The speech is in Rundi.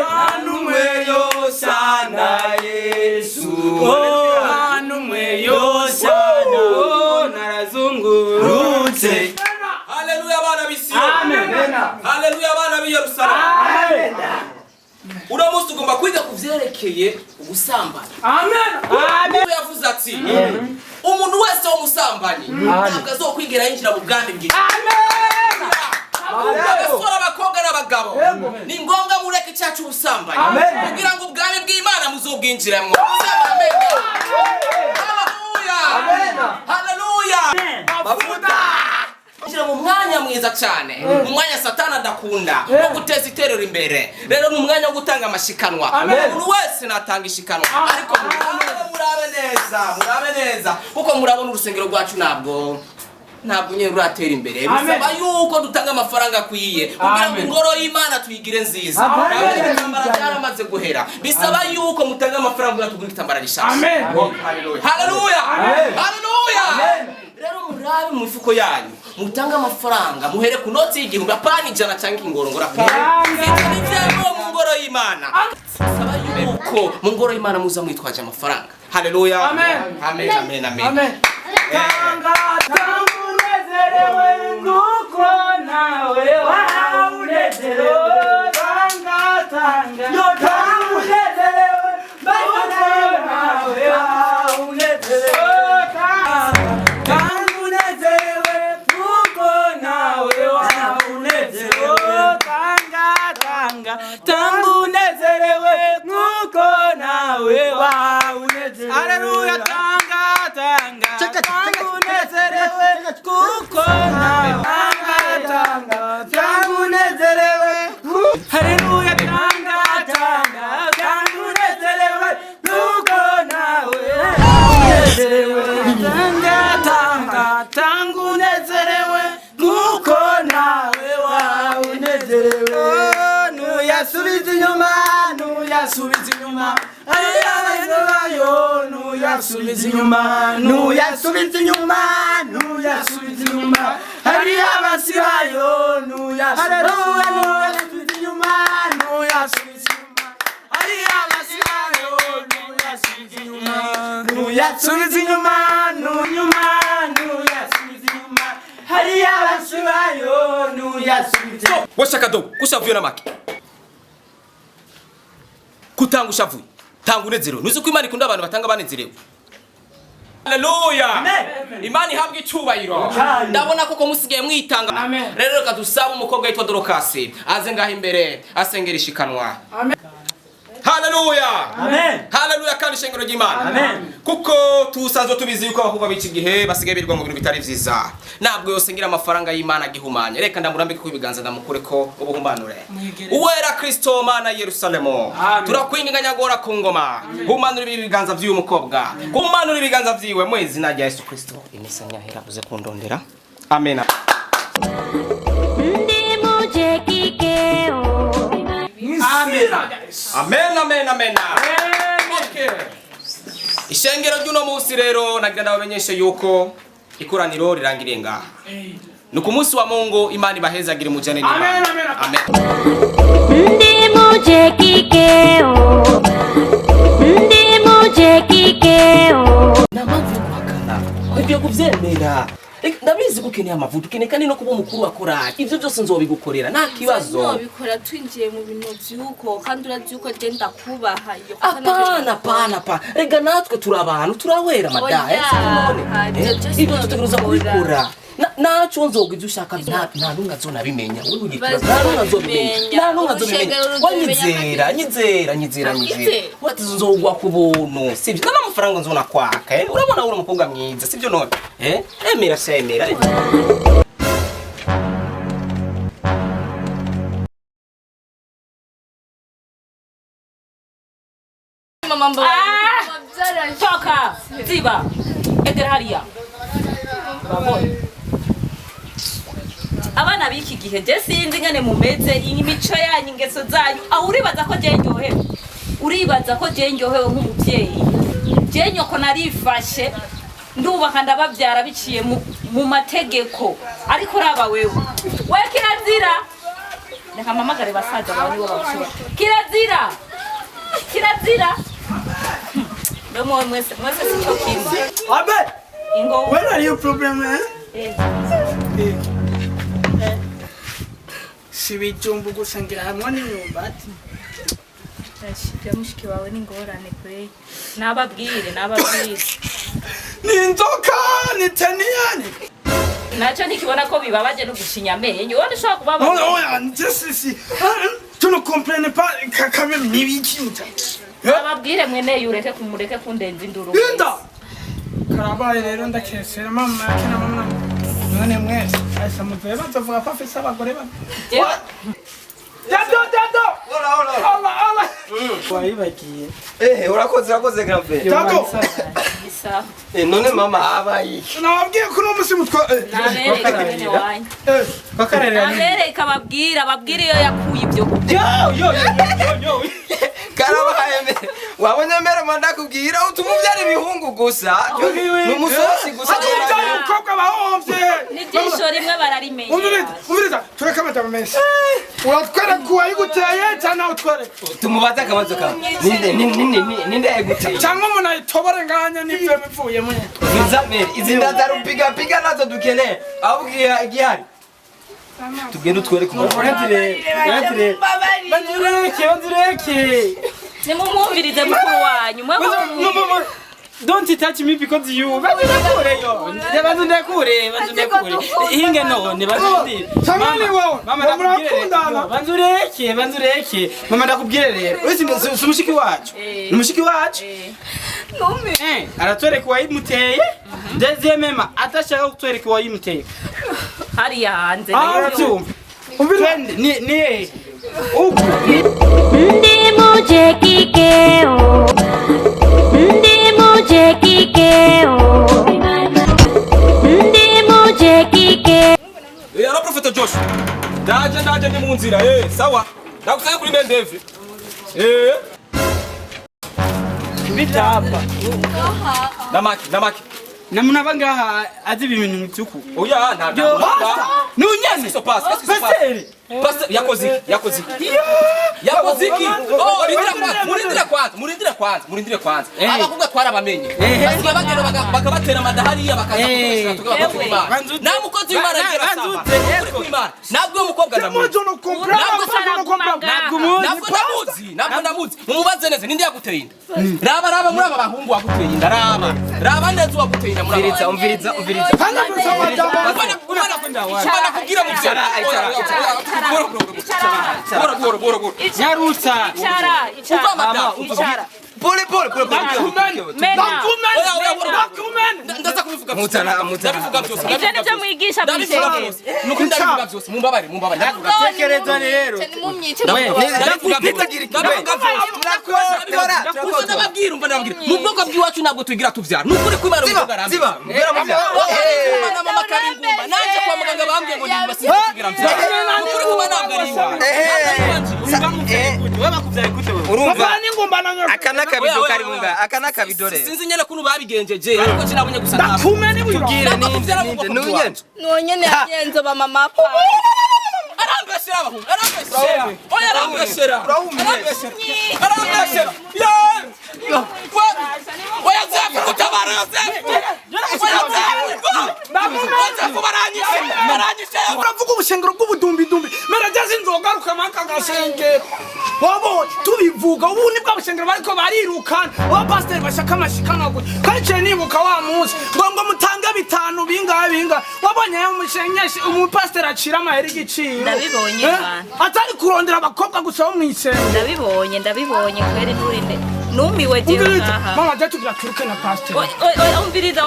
Nanumwe yosana Yesu, nanumwe yosana, narazungurutse. Haleluya abana b'Isiyoni. Haleluya abana b'i Yerusalemu. Uno munsi tugomba kwiga ku vyerekeye ubusambanyi. Amen. Yavuze ati umuntu wese w'umusambanyi ntabwo azokwigera yinjira mu bwami bw'Imana. Abasore, abakobwa n'abagabo, ni ngombwa mureke icyaha cy'ubusambanyi kugira ngo ubwami bw'Imana muzobwinjiremo. Amen. Haleluya. Haleluya. Mavuta. Injira mu mwanya mwiza cyane, mu mwanya Satani adakunda wo guteza iterero imbere. Rero ni umwanya wo gutanga amashikanwa. Umuntu wese natanga ishikanwa, ariko murabe, murabe neza, murabe neza, kuko murabona urusengero rwacu ntabwo nyine ruratera imbere. Bisaba yuko dutanga amafaranga akwiye kugira ngo ingoro y'Imana tuyigire nziza. Murabona ibitambara byaramaze guhera. Bisaba yuko mutanga amafaranga kugira tugure igitambara gishasha. Haleluya, haleluya. Rero murabe mu mifuko yanyu, mutange amafaranga, muhere ku noti y'igihumbi, apana ijana cyangwa ingorongoro, apana. Ibyo ni byemewe mu ngoro y'Imana. Saba yuko mu ngoro y'Imana muza mwitwaje amafaranga. Haleluya, amen, amen, amen, amen. Tanga, tanga unezerewe nuko nawe wawunezerewe. Tanga, tanga, tanga unezerewe nuko nawe wawunezerewe. Tanga, tanga unezerewe nuko nawe wawunezerewe. Tanga, tanga, tanga unezerewe nuko nawe wawunezerewe. Haleluya, tanga, tanga, tanga unezerewe kuko nawe, tanga, tanga, tanga unezerewe. Haleluya, tanga, tanga, tanga unezerewe kuko nawe unezerewe. Tanga, tanga, tanga unezerewe kuko nawe wawunezerewe. Nuyasubiza inyuma, nuyasubiza inyuma, ayo nuyasubiza inyuma, nuyasubiza inyuma, nuyasubiza inyuma, hariya abasibayo nuyasubiza inyuma, nuyasubiza inyuma, hariya abasibayo nuyasubiza inyuma, nuyasubiza inyuma, nunyuma, nuyasubiza inyuma, hariya abasibayo nuyasubiza. Washaka dogo kushavuye na make kutanga ushavuye, tanga unezerewe. Nuzi ko Imana ikunda abantu batanga banezerewe. Haleluya, Imana ihabwa icyubahiro. Ndabona koko musigaye mwitanga. Rero reka dusabe umukobwa witwa Dorokasi aze ngaho imbere asengera ishikanwa. Haleluya, haleluya. Kandi ishengero ry'Imana, kuko tusanzwe tubizi yuko abakobwa b'iki gihe basigaye birirwa mu bintu bitari vyiza, ntabwo yosengera amafaranga y'Imana agihumanye. Reka ndamurambike ko ibiganza, ndamukure ko ubuhumanure. Uwera Kristo, Mana Yerusalemu, turakwinginga nyagora ku ngoma, humanura ibi biganza by'uyu mukobwa, humanura ibiganza vyiwe mu izina rya Yesu Kristo. Imisa nyahera uze kundondera. Amen. Amen, amen, amen. Okay. Ishengero ry'uno munsi rero nagira ndabamenyeshe yuko ikoraniro rirangiriye ngaha. Ni ku munsi wa Mungu. Imana ibahezagire, mujane n'Imana. Amen. Ndị muje kike o, ndị muje kike o. Nta mpamvu yo guhakana ibyo kubyemera. Reka, ndabizi ko ukeneye amavuta, ukeneye kandi no kuba umukuru wa korali. Ibyo byose nzobigukorera, nta kibazo. Nobikora twinjiye mu bintu vy'uko, kandi urazi yuko je ndakubaha iyo. Apana, apana, apana. Rega natwe turi abantu, turahwera madaye. Oya, none ibyo byose ibyo tutegereza nobikora. Kubikora. Naco nzoga ibyo ushaka, nta n'umwe azonabimenya. Wowe ntugire ikibazo, nta n'umwe azobimenya, nta n'umwe azobimenya. Urushengero ruzobimenya. Wanyizera, nyizera, nyizera, nyizera. Nakwizera. Wati nzogwa ku buntu, sibyo? Nta n'amafaranga nzona kwaka, eh? Urabona uri umukobwa mwiza, sibyo none? Eh, emera se, emera. Mama, mbabarira, byarashe. Toka ziba, egera hariya. Urabona abana b'iki gihe, je sinzi ingene mumeze, imico yanyu, ingeso zanyu. Aho uribaza ko je ndyohewe? Uribaza ko je ndyohewe nk'umuvyeyi? Je nyoko narifashe. Ndubaka, ndababyara biciye mu mategeko. Ariko uraba wewe, we kirazira. Reka mpamagare basaza bawe, nibo babishobora. Kirazira, kirazira. Mbe mwe mwese, mwese sico kimwe. Abe, Ingo. Where are your problem, eh? Eh. Si ibijumbu gusa, ngira hamwe n'imyumbati. Bya mushiki wawe ni ingorane kwe. Nababwire, nababwire. Ni inzoka, ni teniyani. Nacyo ntikibona ko bibabaje no gushinya amenyo. Wowe ushobora kubabaza. Oh, oh, just si. Tu ne comprenais pas quand même n'ibiki muta. Ababwire mwene, ureke kumureke kundenza induru. Inda. Karabaye rero, ndakesera mama kina mama. None mwese, asa muvuye bazovuga ko afise abagore babiri. Dado, dado. Hola, hola. Allah, Allah. Wayibagiye. Eh, urakoze, urakoze grand frère. Dado. Isaha. Eh, none mama habaye iki? Nababwiye ko uno musi mutwa. Nabereka mwene wanyu. Eh, Bakarerera. Nabereka, ababwira, ababwira iyo yakuye ibyo. Yo yo yo yo. Karabaye mbere. Wabonye mbere ndakubwira utuma ubyara ibihungu gusa. Ni umusosi gusa. Ajya umukobwa bahomvye. N'ijisho rimwe bararimenya. Umviriza, umviriza, tureke amajambo menshi. Uratwereka uwayiguteye cyangwa utwereka? Tumubaze akabazo kamwe. Ninde ninde ninde ninde yaguteye? Cyangwa umuntu ayitobore nganya n'ibyo bivuyemo. Umviriza mbere. Izi nda za rupiga piga nazo dukeneye. Ahubwo igihari. Tugende utwereke umuntu. Urantire, urantire. Banzureke, banzureke. Nimumwumvirize mukuru wanyu mwe. No, no, no. Don't touch me because you. Banzundekure yo. Banzundekure, banzundekure. Hinge none banzundire. Cyangwa ni wowe? Mama, Ngo ndakubwire rero. murakundana? Banzureke, banzureke. Mama, ndakubwire rero. Uzi si umushiki wacu. Eh. Ni umushiki wacu. Eh. Eh, aratwereka uwayimuteye. Deuxièmement, atashaka kutwereka uwayimuteye. Hariya hanze. Ah, urabyumva. Twende, ni ni uku. Ndị muje kike o, ndị muje kike o, ndị muje kike. Eh, alors prophète Joshua. Ndaje, ndaje, ndi mu nzira. Eh, sawa. Ndakusanya kuri Mendeve. Eh, Bitapa. Namaki, namaki. Namuna bangaha azi ibintu by'uku. Oya, nta Yo, nta. Nunyene. Qu'est-ce qui se passe? Qu'est-ce qui se passe? Paseri. Pastor, yakoze iki? Yakoze iki? Yakoze iki? Oh, rindira kwanza, murindire kwanza, murindire kwanza, murindire kwanza. Eh. Abakobwa twarabamenye. Eh. Basigaye bagenda bakabatera amada hariya bakaza Eh. kudushira tukabakozi b'Imana. Banzutse. Nta mukozi w'Imana yigera asamba. Banzutse, Ukuri kw'Imana. Ntabwo uwo mukobwa ndamuzi. Moi, je ne comprends Ntabwo pas, je ne comprends pas. Ntabwo umuzi. Ntabwo ndamuzi, ntabwo ndamuzi. Mumubaze neza, ninde yaguteye inda? Raba, raba muri aba bahungu waguteye inda, raba. Raba neza uwaguteye inda muri aba. Umviriza, umviriza, umviriza. Hano gusa amajambo. Umwana kubwira mu byo. Icara, icara, Boro, boro, boro, boro. Nyarutsa. Icara, icara. Umva madamu, umva. Icara. Pole pole pole pole. Mena. Oya, oya, oya. Ndakumene. Ndaza kubivuga byose. Mutana, mutana. Ndabivuga byose. Ivyo nivyo mwigisha Ndabivuga mw'ishengero. byose. Nuko ndabivuga byose. Mumbabare, mumbabare. Ndabivuga byose. Tekereza rero. Nimumyice. Ndabivuga byose. Ndabivuga byose. Turakotora, Gusa turakotora. ndababwira, umva, ndababwira. Mu bwoko bw'iwacu ntabwo tugira tuvyara. Ni ukuri kw'Imana Ziba, umukobwa arambye. ziba. Mbera muvyara. Umwana mama akabingumba. Nanje kwa muganga bambwiye ngo ndi basize kugira mvyara. Ni ukuri kw'Imana ntabwo ari iwanjye. Eh. Wewe bakuvyaye gute wewe? Urumva Bavana n'ingumba na nyoko. aka n'akabido kari mu nga aka n'akabido rero. Sinzi nyene kuntu babigenjeje, ariko sinabonye gusa ntabwo. Ndakumene buyo. Tubwire Ntabwo ninde tuvyara mu ninde bwoko n'unyene. Nonyene yagenzo ba mama pa. Arambeshera abahungu, arambeshera. Oya, arambeshera. Urahumye. Arambeshera. Arambeshera. Ye! Oya, Yosefu, gutabara Yosefu. Oya, Yosefu. Yosefu, baranyishe. Baranyishe. Uravuga ubushengero bw'ubudumbidumbi, merageze inzogaruka maka gashengero wabonye tubivuga. Ubu ni bwa bushengero bariko barirukana, abapasiteri bashaka amashikanwa gusa. Kandi ciye nibuka wa munsi ngo mutange bitanu bingahe bingahe, wabonye umushenyeshi umupasiteri acira amahera igiciro. Ndabibonye, Eh? bana. Atari kurondera abakobwa gusa bo mw'isengero. Ndabibonye, ndabibonye kweri, nturinde, numiwe jewe Umviriza ngaha. mama, je tugira twiruke na pasiteri. Oya, umviriza.